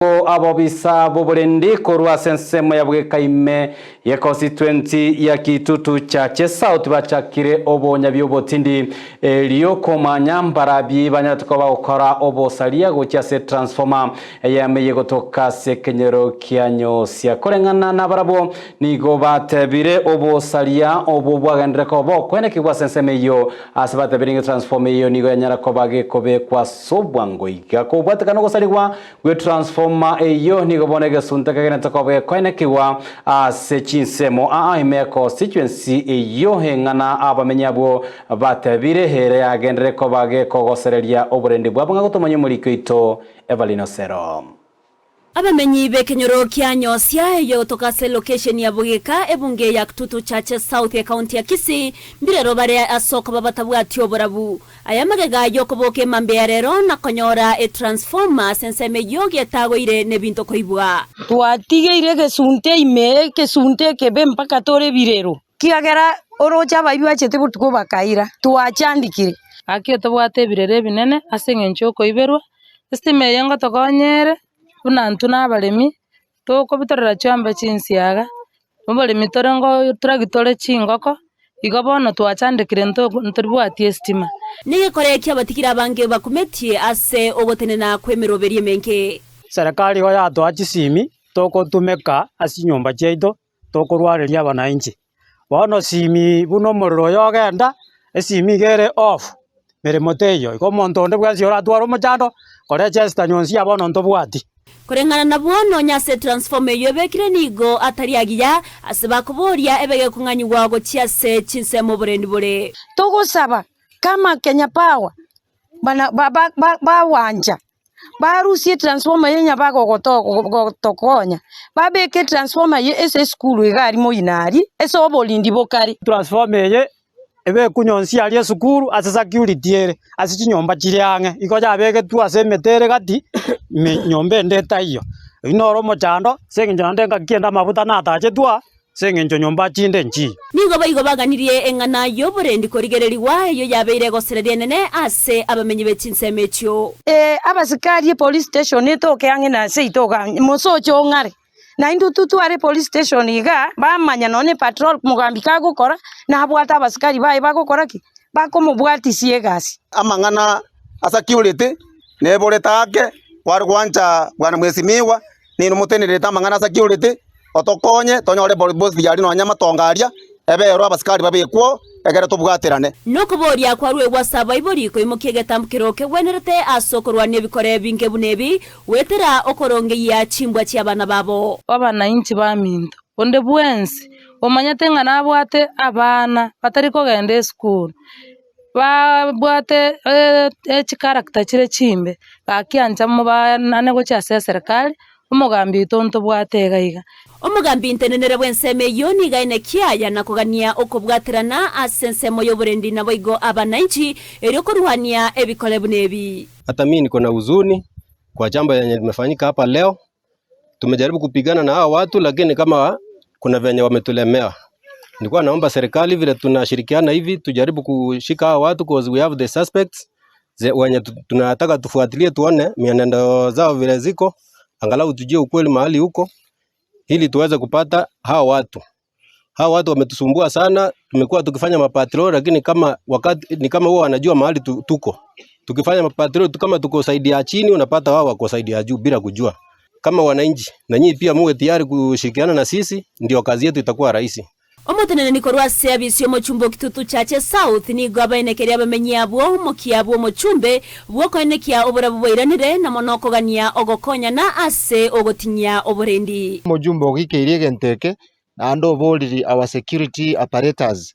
Abobisa b'oborendi korwa ase ensemo ya bwekaime ye constituency ya Kitutu Chache South bachakire obonyabi obotindi erio komanya mbarabie banyarete koba gokora obosaria gochia ase transformer eyemo eye gotoka ase ekenyoro kia Nyosia. Koreng'ana nabarabwo nigo batebire obosaria obwo bwagenderere koba bokwenekigwa ase ensemo eyio ase batebire ng'a transformer eyio nigo yanyara koba gekobekwa ase obwango iga kobwatekana ogosarigwa Gwe transformer eyio nigo bono egesunte kegenete koba gekoenekigwa ase chinsemo aa ime ya constituency eyio eng'ana abamenyi abwo batebire ere yagenderere koba gekogosereria oborendi bwabo ng'a gotomanya omoriki oito Evelyn Osero. Abamenyi b'ekenyoro kia Nyosia eyio gotoka ase location ya Bogeka ebunge ya Kitutu Chache South ekaunti ya Kisii mbirero bare ase okoba batabwati oborabu. Aya magega y'okoboka emambia ya rero na konyora etransformer ase ensemo eyio getagoire nebinto koibwa. Twatigeire egesunte ime, egesunte ekebe mpaka tore ebirero, kiagera oroche abaibi bachete botuko bakaira, twachandikire. Gaki tobwate ebirero ebinene ase eng'encho y'okoiberwa, estima eye ngotokonyere buna intwe na abaremi, Tokobitorera chiombe chinsiaga, oboremi tore ngo toragi tore chingoko, igo bono twachandekire nto ntoribwati estima. Negekore ki'abatigire abange bakumetie ase ogotenena kw'emeroberio emenge. Serikali igo yatoa chisimi togotumeka ase chinyomba chiaito tokorwareria abanainchi. Bono simi buna omorero oyo ogenda, esimi iga ere off, meremo teiyo. Igo omonto onde bwensi oratware omochando, kore chester nyonsi ya bono ntobwati. Koreng'ana nabwo, nonya ase etransformer eyio ebekire nigo atari agiya, ase bakoboria ebe gekong'anyigwa gochia ase chinsemo oborendi bore. Togosaba kama Kenya Power bana ba- ba- ba- bagwancha barusie etransformer eye onye bagogotokonya, babeke etransformer eye ase esukuru iga aria moino aria, ase oborindi bokare. Transformer eye ebekwe nyonsi aria esukuru ase security ere, ase chinyomba chire ang'e, igo yabegetwe ase emete ere gati, ime nyomba ende etaiyo. Oyio noro omochando, ase eng'encho naende engaki ende amabuta natachetwe aa, ase eng'encho nyomba chinde nchiyo. Nigo boigo baganirie eng'ana y'oborendi korigererigwa, eyio yabeire egosereria enene ase abamenyi be chinsemo echio. Ee, abasikari epolice station etoke ang'e na seito igaa, mosoche ong'are. Naintwe totware epolice station igaa, bamanya nonye na epatrol mogambi kagokora, nabwate abasikari baye bagokora ki? Bakomobwatisia egasi. Amang'ana a security neborete ake, kware gwancha bwana mheshimiwa, nere motenenerete amang'ana a security, otokonye tonyore bosi aria nonya amatongo aria, ebe ero abasikari babekwe oo, ekere tobwaterane. Nokoboria kwaruegwe ase abaibori koimokia egetambokero kegwenerete ase okorwania ebikore ebinge buna ebi, goetera okorongeyia chimbwa chi'abana babo. Abanainchi baminto, onde bwensi omanyete ng'a nabwate abana batari kogenda esukuru, babwate chicharacter chire chimbe, gaki ancha mobaanane gochia ase eserekari, omogambi oito ntobwate iga iga. Omogambi ntenenere bw'ensemo eyio nigo aine kiaya na kogania okobwaterana ase ensemo y'oborendi naboigo abanainchi, erio korwania ebikore buna ebi. Hata mimi niko na huzuni kwa jambo yenye limefanyika hapa leo. Tumejaribu kupigana na hawa watu lakini kama kuna venye wametulemea. Nilikuwa naomba serikali vile tunashirikiana hivi tujaribu kushika hawa watu cause we have the suspects ze- wenye tu- tunataka tufuatilie tuone mienendo zao vile ziko, angalau tujue ukweli mahali huko ili tuweze kupata hawa watu. Hawa watu wametusumbua sana, tumekuwa tukifanya mapatrol lakini kama wakati ni kama huwa wanajua mahali tu, tuko. Tukifanya mapatrol tu kama tuko saidi ya chini unapata wao wako saidi ya juu bila kujua. Kama wananchi na nyinyi pia muwe tayari kushirikiana na sisi, ndio kazi yetu itakuwa rahisi. Omoteneneri korwa ase abisi y'omochumbe o Kitutu Chache South nigo abaenekerie abamenyi abwo omokia bw'omochumbe bw'okoenekia oborabu bwairanire na mono okogania ogokonyana ase ogotinyia oborendi. Omojumbe ogikeirie egento eke, naende oboriri our security apparatus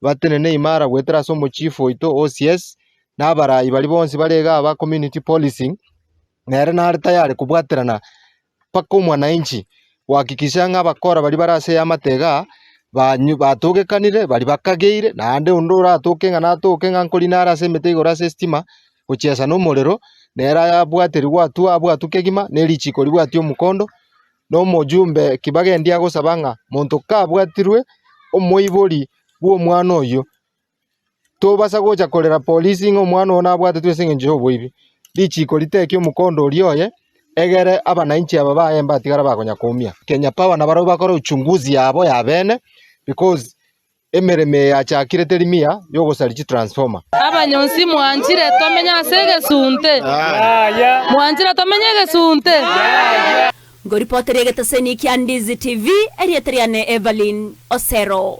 batenene imara goetera ase omochifu oito OCS, na abarai baria bonsi bare igaa ba community policing, nere nare tayari kobwaterana mpaka omwananchi gohakikisha ng'a abakora baria bare ase eamate igaa, banyu batogekanire baria bakageire, naende onde oratoke ng'a natoke ng'a nkorina are ase emete igoro ase estima, gochiesa na omorero, nere ayabwaterigwe atwo abwatwe kegima, na erichiko ribwatie omokondo, na omojumbe kibagendi agosaba ng'a monto kabwatirwe omoibori bw'omwana oyio, tobasa gocha korera polisi ng'a omwana oo nabwatetwe ase eng'encho y'oboibi. Richiko riteki omokondo oria oye, Egere abanainchi aba baye mbatigara bakonya koumia. Kenya Power nabarabwo bakore uchunguzi yabo ya bene because emeremo eye yachakire teri miya yogosaria chitransformer. Abanyonsi mwanchire tomenye ase egesunte? Mwanchire tomenye egesunte? Ngoripoteria egeteseni kia Ndizi TV, erieta riane Evelyn Osero.